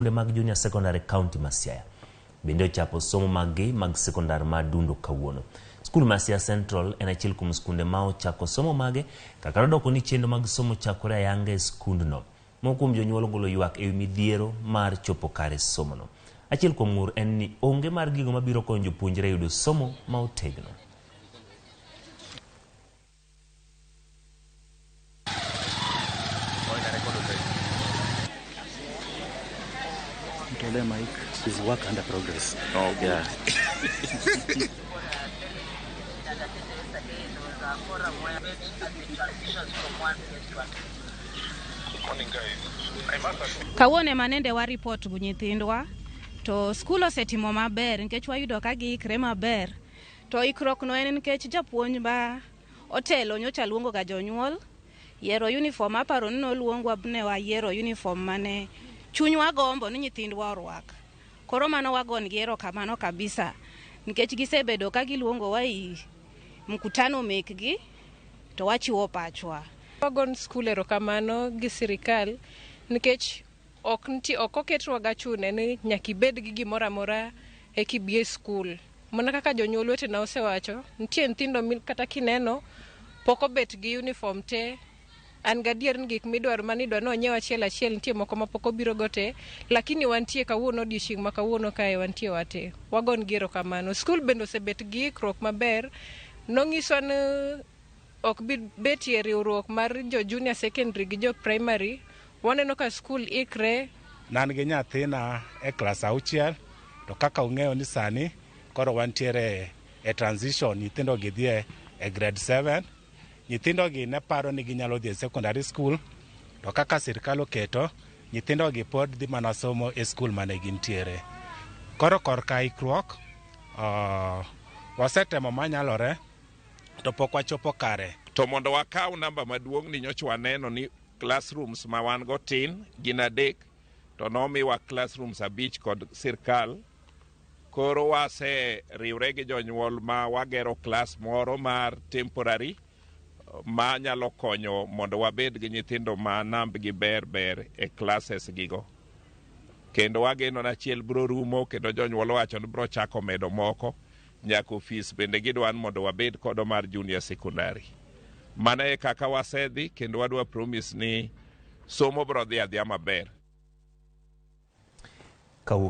Skunde mag Junior Secondary e kaunti ma Siaya bende ochapo somo maggi mag sekondar ma Adundo kawuono. Skul ma Siaya Central en achiel kuom skunde ma ochako somo mage kaka nodoko ni chenro mag somo chakore ayanga e skundno. Moko kuom jonyuol ogolo ywak ewi midhiero mar chopo kare somono. Achiel kuom ng'ur en ni onge mar gigo mabiro konyo jopuonjre yudo somo ma otegno. Mtolee mic is work under progress. Oh, yeah. Kawuono ema nende wa report gu nyithindwa to skul osetimo maber nikech wayudo ka giikre maber. To ikruok no en nikech japuonj ma otelo nyocha luongo ga jonyuol yiero uniform aparo ni noluongwa ne wayiero uniform mane chunywa gombo ni nyithindwa orwak. Koro mano wagon gi erokamano kabisa nikech gisebedo ka giluongowa i mkutano mekgi to wachiwo pachwa. Wagon skul erokamano gi sirikal nikech ok nitie ok oketwa gachune ni nyaka ibed gi gimoro amora eka ibi e skul. Mana kaka jonyuol wetena osewacho, nitie nyithindo kata kineno pok obet gi uniform te. An gadier ni gik midwaro mane idwa ni onyiew achiel achiel nitie moko ma pok obiro go te, lakini wantie kawuono odiochieng' ma kawuono kae wantie wate. Wagon gi erokamano. Skul bende osebet gi ikruok maber. Nonyiswa ni ok bi betie riwruok mar jo junior secondary gi jo primary. Waneno ka skul ikre. Nan gi nyathina e klas auchiel to kaka ung'eyo ni sani koro wantiere e transition nyithindo gi dhi e grade 7 nyithindo gi ne paro ni ginyalo dhi e secondary school to kaka sirkal oketo nyithindo gi pod dhi mana somo e skul mane gintiere. Koro korka ikruok wasetemo manyalore to pok wachopo kare. To mondo wakaw namba maduong' ni nyocha waneno ni classrooms ma wan go tin gin adek to nomiwa classrooms abich kod sirkal. Koro wase riwre gi jonyuol ma wagero class moro mar temporary ma nyalo konyo mondo wabed gi nyithindo ma nambgi ber ber e classes gigo. Kendo wageno ni achiel biro rumo kendo jonyuol owacho ni biro chako medo moko nyaka ofis bende gidwa ni mondo wabed kodo mar junior secondary. Mano e kaka wasedhi kendo wadwa promise ni somo biro dhi adhiya maber. Kawuok